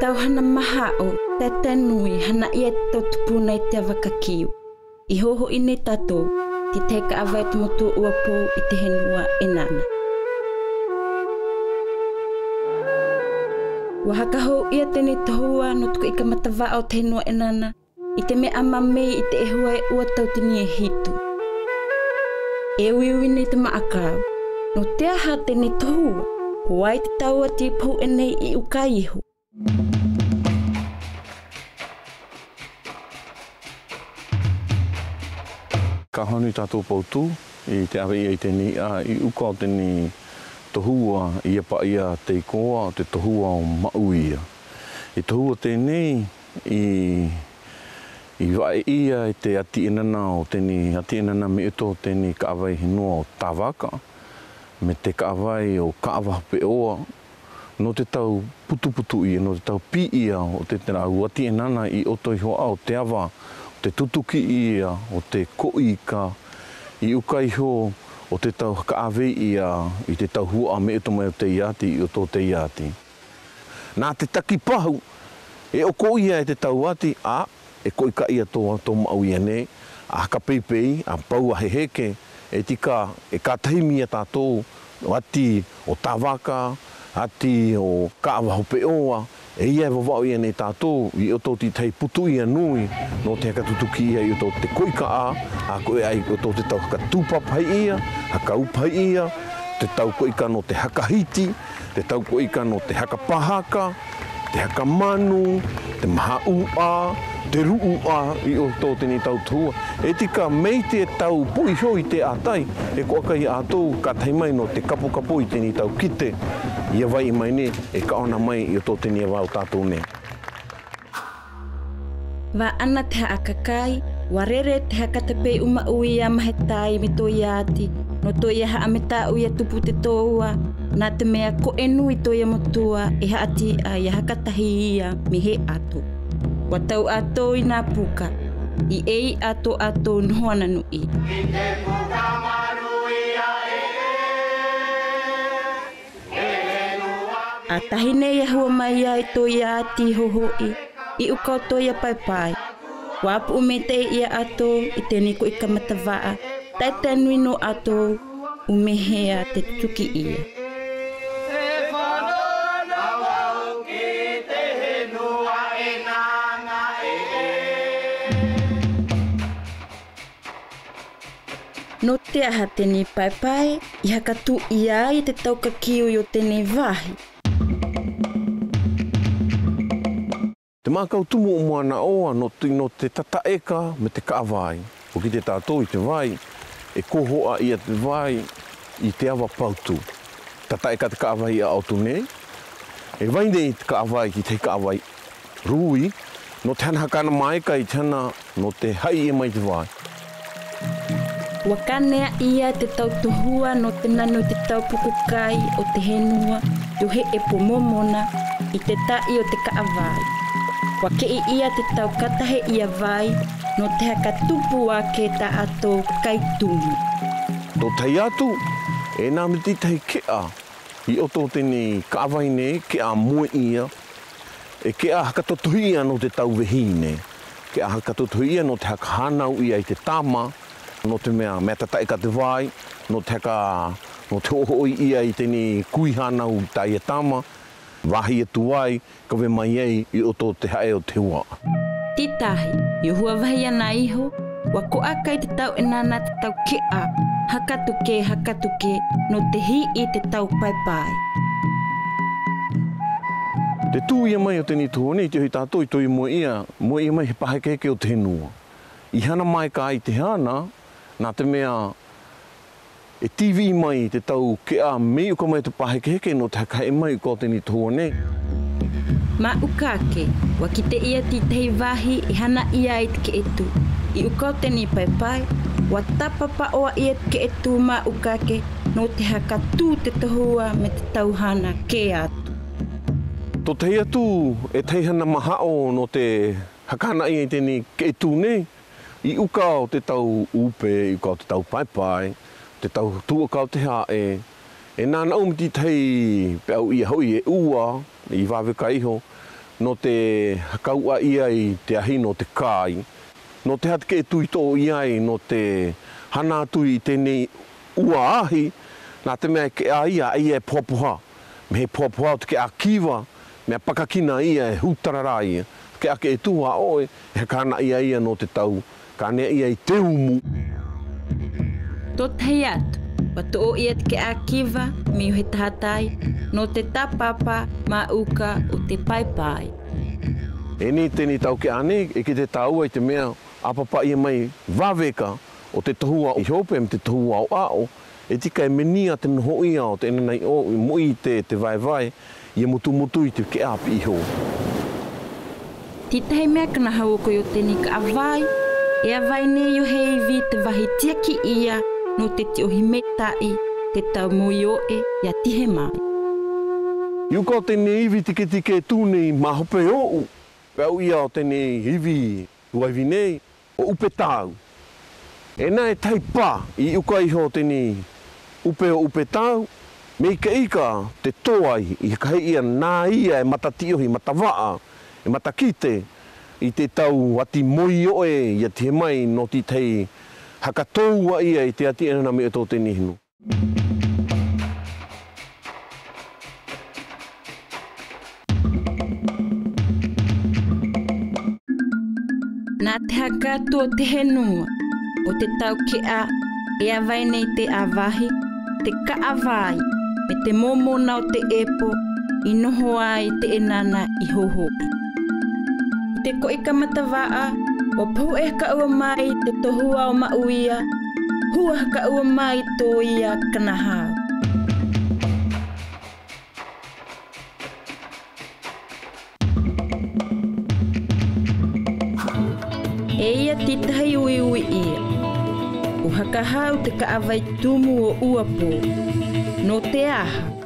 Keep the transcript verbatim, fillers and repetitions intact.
tau hana mahaʻo, tatae nui hana ia te tau tupuna i te ava kakiu. I hoho ine tatou, te tahi kaʻavai tomoto ua pou i te henua Enana. Ua haka hou ia te ne tohua no te koʻika matavaʻa o te henua Enana, i te meʻa mamei i te ehua e ua tau te ne hitu. E uiui ne te maʻakau, no te aha te ne tohua, hoai te tau ati pahu ene i uka iho. Ka hanu i tatou pautu, i te ave ia i te ne iʻa i uka o te ne tohua, ia paʻi ia te ikoa o te tohua o Maʻuia. I tohua tenei, i, i vaʻe ia i te ati Enana o te ne, ati Enana me uto o te ne kaʻavai henua o Tavaka, me te kaʻavai o Kaʻavahopeʻoa, no te tau putuputu ia, no te tau piʻi ia, o te tena au ati Enana i oto iho aʻo te ava, o te tutuki ia, o te koʻika, i uka iho, o te tau haka ave ia, i te tau huaʻa me uto mai o te ati, i oto o te ati. Na te taki pahu, e oko ia e te tau ati, a, e koʻika ia to, to Maʻuia ne, a haka peipei, a pau a heheke, e tika, e katahimi ia tatou, ati o Tavaka, ati o Kaʻavahopeʻoa, e ia e vavaʻu ia ne tatou, i oto te tahi putu ia nui, no te haka tutuki ia i oto te koʻika a, a koe ai oto te tau haka tupa pahi ia, haka upa pahi ia, te tau koʻika no te haka hiti, te tau koʻika no te haka pahaka, te haka manu, te maha uʻa, te ruʻu a, i oto te ne tau tohua. E tika mei te tau puʻi iho i te atai, e koʻaka ia atou, katahi mai no te kapokapo i te ne tau kite. Ia vai mai ne, e kaona mai i oto te ne ava o tatou ne. Vaʻana te haʻa kakai, wa rere te haka tapei uma ui a mahetai me toia ati, no toia haʻa metaʻu ia tupu te toua, na te mea koʻenu i toia motua, e haʻa tiʻa ia haka tahi ia, me he ato. Wa tau ato i na puka, i ei ato ato no hoana nuʻi. A tahi ne ia hua mai ia i toia ati hohoʻi, i uka o toia paepae. Wa puʻu mete ia ato, i te ne koʻika matavaʻa, tae te nui no ato, umehe a te tutuki ia. No te aha te ne paepae, i haka tuʻia ai te tau kakiu o te ne vahi. Te maʻa kautumu o Moanaʻoa no te, no te tataʻeka me te kaʻavai. O kite tatou i te vai, e kohoa ia te vai i te ava pautu. Tataʻeka te kaʻavai a otu ne, e vai ne i te kaʻavai, i te kaʻavai rui, no te hana haka na maeka i te hana, no te haʻi ia mai te vai. Wa kanea ia te tau tohua no te nanu i te tau puku kai o te henua, io he epo momona, i te taʻi o te kaʻavai. Wa keʻi ia te tau katahe ia vai, no te haka tupu ake ta ato kai tumu. To tahi atu, e na miti tahi keʻa, i oto te ne kaʻavai ne, keʻa moe ia, e keʻa haka totohi ia no te tau vehine. Keʻa haka totohi ia no te haka hanau ia i te tama, no te mea, mea tataʻeka te vai, no te haka, no te hohoʻi ia i te ne kui hanau ta ia tama, vahi atu ai, kae mai ai i oto te haʻe o te huaʻa. Ti tahi, io hua vahi ana iho, wa koʻaka i te tau Enana te tau keʻa, haka tuke, haka tuke, no te hiʻi te tau paepae. Te tu ia mai o te ne tohua ne, i te ohi tatou i toia moe ia, moe ia mai he pahekeheke o te henua. I hana maeka i te hana, na te mea, e tivi mai te tau keʻa mei uka mai te pahekeheke no te haka haʻe mai uka o te ne tohua ne. Maʻuka ake, wa kite ia ti tahi vahi e hana ia i te keʻetu. I uka o te ne paepae, wa tapa paʻoa ia te keʻetu maʻuka ake, no te haka tu te tohua me te tau hana ke atu. To tahi atu, e tahi hana mahaʻo no te haka hana ia i te ne keʻetu ne, i uka o te tau upe, i uka o te tau paepae, te tau tuʻa ka o te haʻe, e nana umi ti tahi peau ia hoʻi e ua, i vave ka iho, nō te hakauʻa ʻi ai te ahi nō te kai. Nō te haʻa tekeʻe tui toʻo ʻi ai nō te hana tui ʻi tenei ua ahi, nā te meʻa e keʻa ia, ʻaia e pohapoha. Meʻa he pohapoha o te keʻa kiva, meʻa pakakina ia e hutarara ia. Keʻa keʻe tui ʻoe, e haka hana ʻi ai ia nō te tau, ka ane ʻi ai te umu. Tō tahi atu, ua toʻo ia te keʻa kiva, meʻa he tahatai, nō te tāpapa, maʻuka, ʻo te paepae. ʻEni tenei tau keʻa ane, e kei te tāua ʻi te meʻa, ʻapapa ia mai vaveka, ʻo te tohua ʻi hope, mo te tohua ʻo aʻo, e tika e menia te noho ia ʻo te ʻenana ʻo, ʻi moʻi te, te vaevae, ia mutumutu ʻi te keʻa piʻi ho. Ti tahi meʻa kana hau ʻoku ʻi tenei kaʻavai, e ʻavai nei ʻo he ivi te vahi tiaki ia, nō te tiʻohi meʻa taʻi, te tau moioʻe, ia tihe mai. ʻI uka ʻo tenei ivi tiketike tū nei mahope ʻoʻu, pea ʻu ia ʻo tenei ivi, tuaivi nei, ʻo Upetau. ʻEna e tahi pā ʻi uka iho tenei upe ʻo Upetau, meʻa ika-ika te toai ʻi hakaheʻi ia nā ia e mata tiʻohi, mata vaʻa, e mata kite, ʻi te tau ati moioʻe ia tihe mai nō te tahi haka toua ia ʻi te ati ʻenana meʻa tō tenei hinu. Nā te haka tuʻu ʻo te henua, ʻo te tau keʻa, e ʻavai nei te ʻavahi, te kaʻavai, mo te momona ʻo te ʻepo, ʻi noho ai te ʻenana ʻi hohoʻi. ʻI te koʻi kamata vaʻa, ʻo pohu e haka ua mai te tohua ʻo Maʻuia, hua haka ua mai tō ia kana hau. E ia ti tahi uiui ia. ʻO haka hau te kaʻavai tumu ʻo Uapō. Nō te aha?